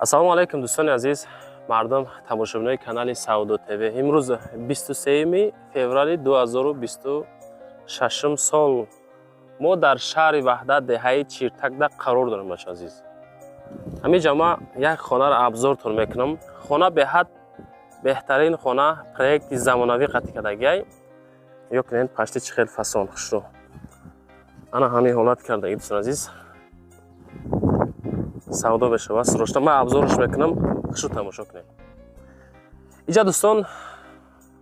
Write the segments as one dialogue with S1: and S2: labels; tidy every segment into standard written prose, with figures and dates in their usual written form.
S1: Ассалому алайкум, дӯстони азиз, мардум, тамошобинои канали Савдо ТВ. Имрӯз 23 феврали 2026 сол мо дар шаҳри Ваҳдат, деҳаи Чиртакда қарор дорем, бача азиз. Ҳамин ҷа ма як хонаро обзортон мекунам. Хона беҳад беҳтарин хона, проекти замонавӣ қатъи кардагиай. Ё кунед, пашти чӣ хел фасон хушрӯ. Ана ҳамин ҳолат кардаги, дӯстони азиз. Савдо мешавад срочно. Ман обзорш мекунам, хушрӯ тамошо кунед. Иҷа, дӯстон,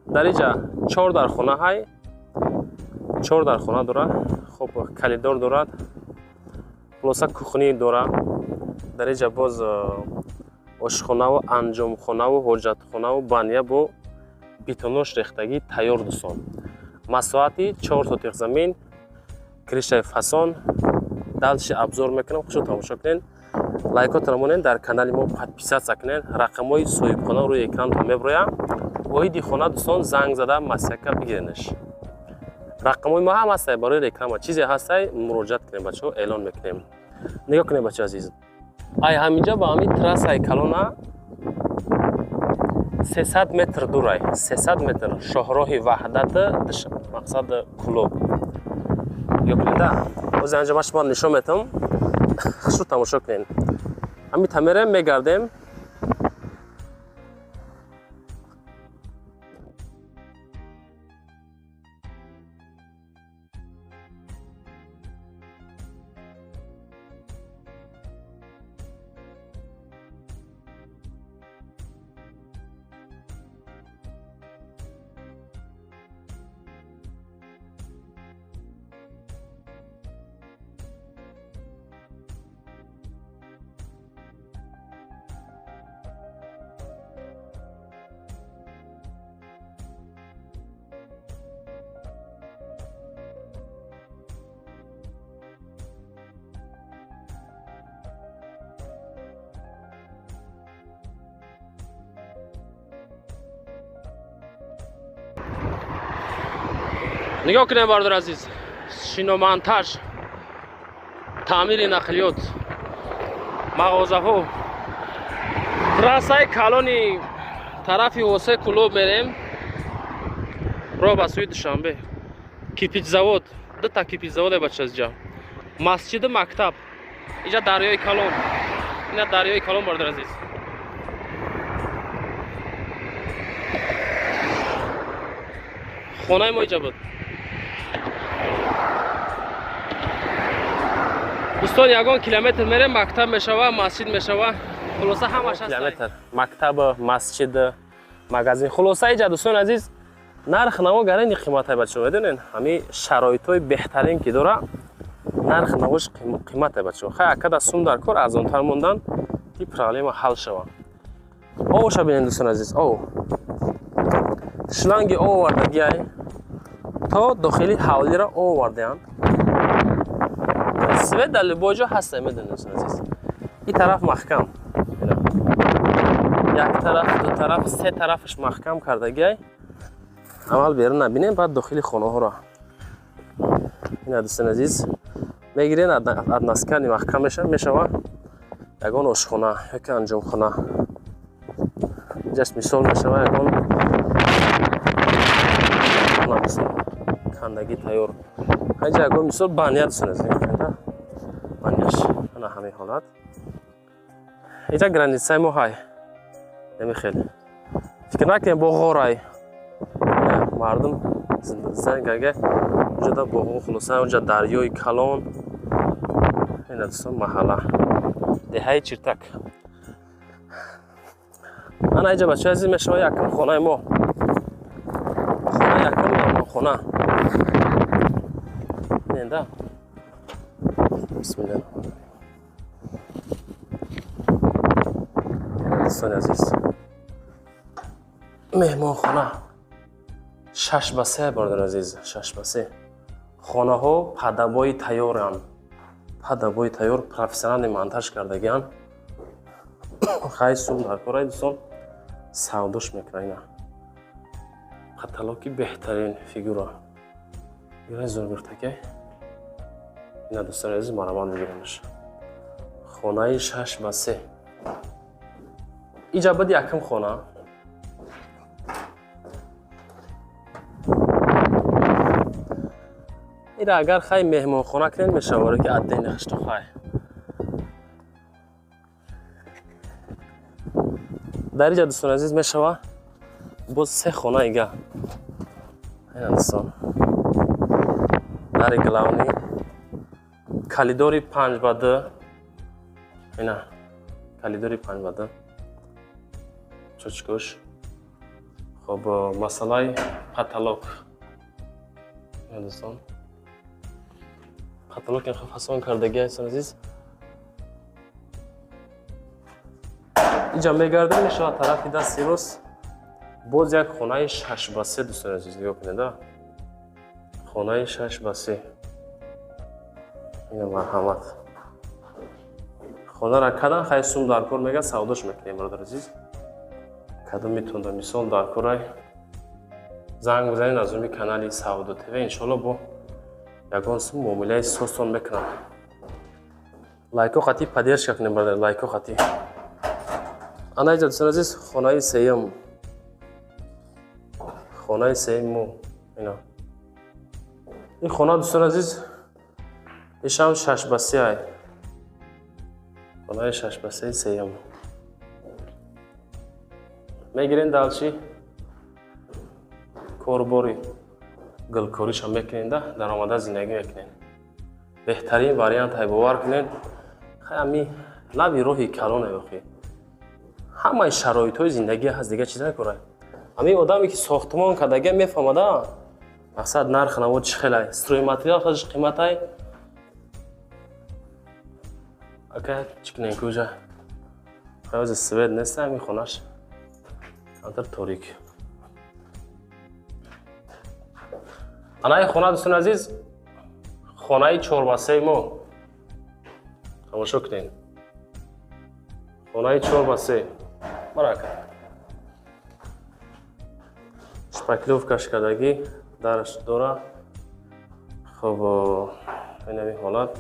S1: дар иҷа чор дархона ҳай, чор дархона дорад. Хоб, коридор дорад, хулоса, кухни дорад. Дар иҷа боз ошхонаву анҷомхонаву ҳоҷатхонаву баня бо бетонош рехтагӣ тайёр, дӯстон. Масоҳати 4 сотих замин, крышаи фасон. Дальше обзор мекунам, хушрӯ тамошо кунед. Лайкотро монед, дар канали мо подписаться кунед. Рақамҳои соҳибхона рӯи экранатон меброяд. Оиди хона, дӯстон, занг зада маслиҳатка бигиренаш. Рақамҳои мо ҳам ҳастай, барои реклама чизе ҳастай, муроҷиат кунем, бачаҳо, эълон мекунем. Нигоҳ кунед, бача азиз, ай ҳаминҷа ба ҳамин трассаи калона 300 метр дурай, 300 метр, шоҳроҳи Ваҳдат, мақсад Кулоб. Нигоҳ кунеда, ҳозир анҷа ман шумо нишон метавам, хушрӯ тамошо кунед. Ҳамин тамерем мегардем. Нигоҳ кунем, бародар азиз, шиномонтаж, таъмири нақлиёт, мағозаҳо, трассаи калони тарафи Восе Кулоб мерем, роҳ ба сӯи Душанбе, кирпичзавод, дута кирпичзаводе, бачаҷа, масҷиду мактаб, иҷа дарёи калон, ина дарёи калон, бародар азиз. Хонаи мо иҷа буд, дӯстон. Ягон километр мерем, мактаб мешава, масҷид мешава, хулоса, ҳамаш ҳаст. Километр мактаб, масҷид, магазин, хулоса, иҷа, дӯстони азиз, нарх наво гарани қиматай, бачаҳо, медонен, ҳамин шароитҳои беҳтарин ки дора, нарх навош қиматай, бачаҳо. Хай, акада сум дар кор, арзонтар мондан ки проблема ҳал шава. Овоша бинен, дӯстони азиз, ов, шланги ов овардагиай, то дохили ҳавлиро овардаянд. Свет дар любой ҷо ҳаста, медонед, дӯстони азиз. Ин тараф маҳкам, як тараф, ду тараф, се тарафаш маҳкам кардагиай. Аввал берун набинем, баъд дохили хонаҳоро. Ина, дӯстони азиз, мегирен, односкатный маҳкам мешава, ягон ошхона ёки анҷомхона инҷаш мисол мешава, ягон мисол кандагӣ тайёр, инҷа ягон мисол баня, дӯстони азиз, баняш ана ҳамин ҳолат. Инҷа границаи мо ҳай, намихел фикр накунем, боғорай мардум зангаге, уҷада боғо, хулоса, уҷа дарёи калон. Ина, дӯстон, маҳалла, деҳаи Чиртак. Ана иҷа, бачаи азиз, мешава якум хонаи мо, хона якум меҳмонхона. Биненда, бисмилла, дӯстони азиз, меҳмонхона 6 ба 3, бародари азиз, 6 ба 3. Хонаҳо под обои тайёранд, под обои тайёр, профессиональный монтаж кардагианд. Хай, сум дар корай, дӯстон, савдош мекунад. Ина потолоки беҳтарин, фигура ира зор гуфтакай. Ина, дӯстони азиз, мараман бигиранаш, хонаи 6 ба 3. Иҷа буд якум хона. Ира агар хай меҳмонхона кунед, мешавад, ки аддени хишто хай. Дар иҷа, дӯстони азиз, мешава боз се хона ига. Ина, дӯстон, дари главный, калидори 5 ба 2, ина калидори 5 ба 2, чочкош. Хоб, масъалаи потолок, ина, дӯстон, потолок ин фасон кардаги, дӯстони азиз. Иҷа мегардем, мешавад тарафи дасти рост боз як хонаи 6 ба 3. Дӯстони азиз, нигоҳ кунед, хонаи 6 ба 3. Ина, марҳамат, хонара кадан хай сум дар кор мега, савдош мекунем. Бародар азиз, кадом метонда, мисол, дар корай, занг бизанед аз рӯи канали Савдо ТВ. Иншоалло, бо ягон сум муомилаи сосон мекунам. Лайко хати поддержка кунем, бародар, лайко хати. Ана иҷа, дӯстони азиз, хонаи сеюм, хонаи сеюму ина ин хона, дӯстони азиз, ишам 6 ба 3 ай, хонаи 6 ба 3 сеюм мегирен. Дальше корбори гулкориша мекунен, да даромада зиндагӣ мекунен. Беҳтарин вариант ҳай, бовар кунед. Хай, ами лаби роҳи калоне, охи ҳамаи шароитҳои зиндагӣ ҳаст, дига чиз накорай. Ами одаме ки сохтмон кардага, мефаҳмада, мақсад, нарх наво чӣ хелай, стройматериал худаш қиматай. Ака, чӣ кунем, куҷа ҳози свет нест, ами хонаш камтар торик. Анаи хона, дӯстони азиз, хонаи 4 ба 3 мо, тамошо кунед, хонаи 4 ба 3. Барака, шпаклёвкаш кардагӣ, дараш дора. Хоб, инами ҳолат.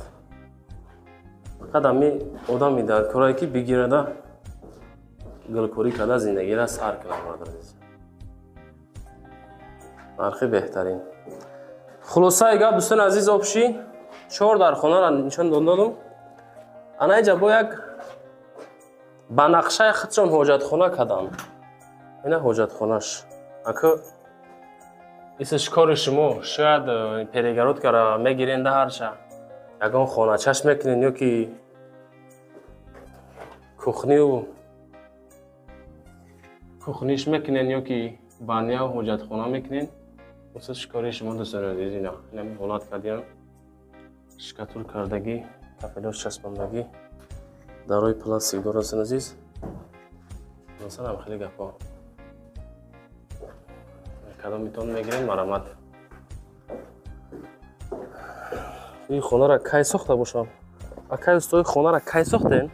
S1: Фақат ами одами дар корае ки бигирада, гулкорӣ карда, зиндагиро сар кунад. Бародар азиз, нархи беҳтарин. Хулосаи гап, дӯстони азиз, общий чор дар хонаро нишон додам. Ана иҷа бо як ба нақшаи худшон ҳоҷатхона карданд. Ина ҳоҷатхонаш. Ака, исш кори шумо, шояд перегородкара мегирен, да ҳарша ягон хоначаш мекунен ё ки кухнию кухниш мекунен, ё ки баняу ҳоҷатхона мекунен. Усш кори шумо, дӯстони азиз. Ина инами ҳолат кардиям, штукатур кардагӣ, кафелош часпондагӣ, дарои пластик дорад, дӯстони азиз. Масалан, хеле гапҳо. Кадомитон мегирем, марамат. Ин хонара кай сохта бошам, акай устои? Хонара кай сохтем?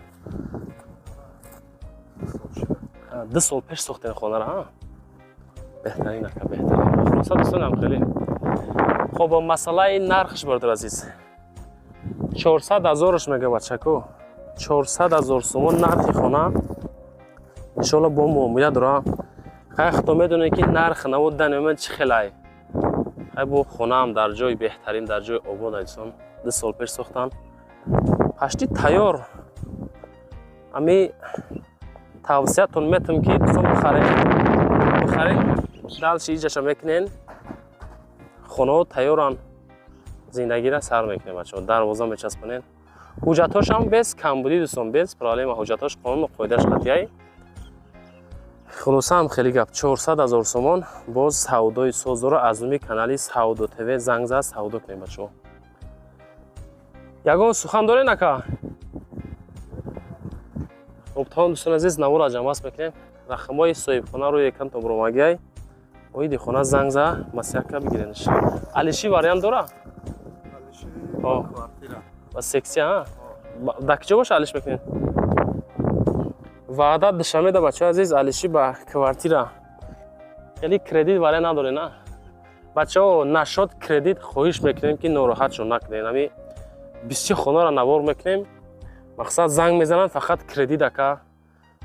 S1: 2 сол пеш сохтем хонара. Беҳтарин, ака, беҳтарин. Хулоса, дӯстонам, хеле хоб. Масъалаи нархш, бародар азиз, 400 ҳазораш мега, бачако, 400 000 сомон нархи хона. Иншоалло, бо муомила дора. Хай, худо медонед, ки нарх наво даниомед чӣ хелай. Хай, бо хонаам дар ҷои беҳтарин, дар ҷои обод. Айсон 2 сол пеш сохтан, пашти тайёр. Ами тавсиятон метам, ки дӯстон, бихарем, бихарем, дальше иҷаша мекунен. Хонаҳо тайёран, зиндагиро сар мекунем, бачаҳо. Дарвоза мечаспонен, ҳуҷҷатҳошам без камбудӣ, дӯстон, без проблема, ҳуҷҷатҳош қонуну қоидааш қатъияй. Хулосаам, хеле гап, 400 000 сомон, боз савдои соз дора. Аз номи канали Савдо ТВ занг зад, савдо кунем, бачаҳо. Ягон сухан дорен, ака? Хуб, тамом, дӯстони азиз, навора ҷамъбаст мекунем. Рақамҳои соҳибхона рӯи экран тобромагиай. Оиди хона занг за, маслиҳатка бигиренш. Алиши вариант дора ба сексия дар киҷо боша, алиш мекунед. Ваъда Душанбеда, бачаҳои азиз, алиши ба квартира. Хеле кредит вариант надоре на, бачаҳо? Нашод кредит, хоҳиш мекунем, ки нороҳатшон накунед. Ами бисёр хонаро навор мекунем, мақсад, занг мезананд, фақат кредит, ака.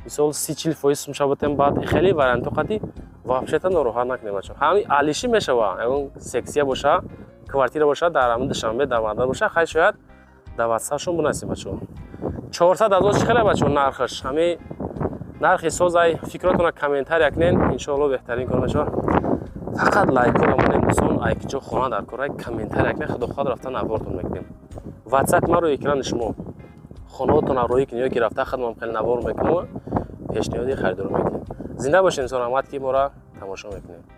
S1: Мисол, 30-40% сумша бутем, баъд хеле вариантҳо қати вообще-то нороҳат накунем, бачаҳо. Ҳами алишӣ мешава, ягон секция боша, квартира боша, дар ҳамин Душанбе, дар Ваҳдат боша, хай, шояд дар ватсапшон бинасем, бачаҳо. 400 000 чӣ хеле, бачаҳо, нархаш? Ҳами нархи созай, фикротона комментария кунен. Иншоалло, беҳтарин кор мешава. Фақат лайкора монем, дӯстон. Айкиҷо хона дар корай, комментария кунен. Худохоҳад, рафта навортон мекунем. Ватсап маро экрани шумо, хонаотона роҳӣ кунед ё ки рафта худмам хеле навор мекунам, пешниҳоди харидорӣ мекунем. Зинда бошед, инсон. Раҳмат, ки моро тамошо мекунед.